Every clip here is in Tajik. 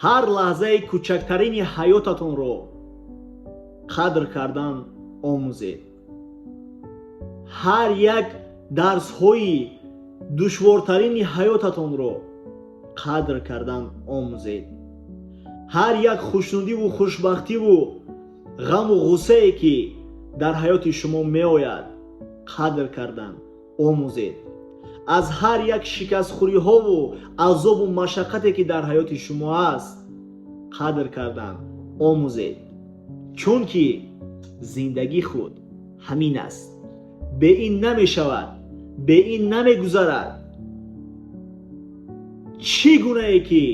Ҳар лаҳзаи кӯчактарини ҳаётатонро қадр кардан омӯзед. Ҳар як дарсҳои душвортарини ҳаётатонро қадр кардан омӯзед. Ҳар як хушнудиву хушбахтиву ғаму ғуссае, ки дар ҳаёти шумо меояд, қадр кардан омӯзед. Аз ҳар як шикастхӯриҳову азобу машаққате, ки дар ҳаёти шумо аст, қадр кардан омӯзед, чунки зиндагӣ худ ҳамин аст. Бе ин намешавад, бе ин намегузарад. Чӣ гунае ки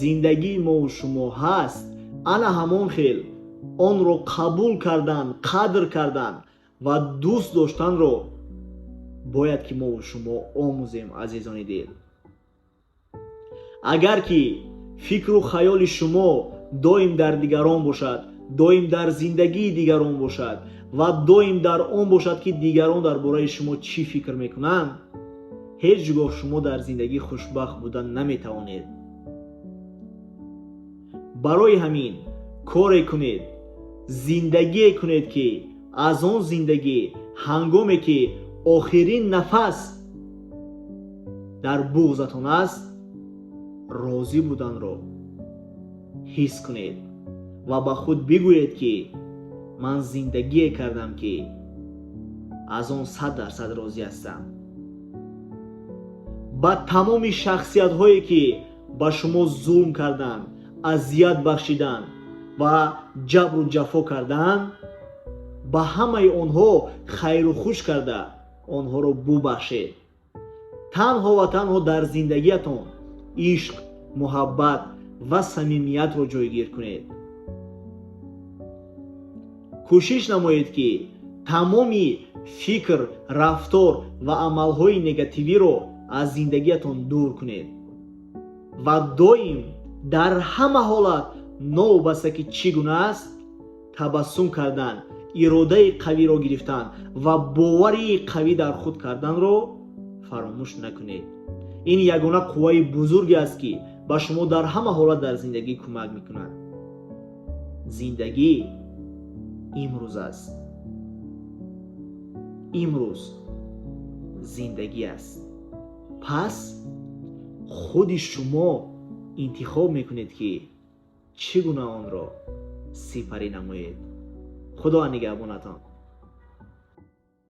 зиндагии мову шумо ҳаст, ана ҳамон хел онро қабул кардан, қадр кардан ва дӯст доштанро бояд ки мову шумо омӯзем. Азизони дил, агар ки фикру хаёли шумо доим дар дигарон бошад, доим дар зиндагии дигарон бошад ва доим дар он бошад, ки дигарон дар бораи шумо чӣ фикр мекунанд, ҳеҷ гоҳ шумо дар зиндагӣ хушбахт будан наметавонед. Барои ҳамин коре кунед, зиндагие кунед, ки аз он зиндагӣ ҳангоме ки охирин нафас дар буғзатон аст, розӣ буданро ҳис кунед ва ба худ бигӯед, ки ман зиндагие кардам, ки аз он 100% розӣ ҳастам. Ба тамоми шахсиятҳое, ки ба шумо зулм карданд, азият бахшиданд ва ҷабру ҷафо карданд, ба ҳамаи онҳо хайру хуш карда, онҳоро бубахшед. Танҳо ва танҳо дар зиндагиятон ишқ, муҳаббат ва самимиятро ҷойгир кунед. Кӯшиш намоед, ки тамоми фикр, рафтор ва амалҳои негативиро аз зиндагиятон дур кунед ва доим дар ҳама ҳолат, новобаста ки чӣ гуна аст, табассум кардан, иродаи қавиро гирифтан ва бовари қавӣ дар худ карданро фаромӯш накунед. Ин ягона қувваи бузурге аст, ки ба шумо дар ҳама ҳолат дар зиндагӣ кӯмак мекунад. Зиндагӣ имрӯз аст, имрӯз зиндагӣ аст. Пас худи шумо интихоб мекунед, ки чӣ гуна онро сипарӣ намоед. Худо нигаҳбонатон.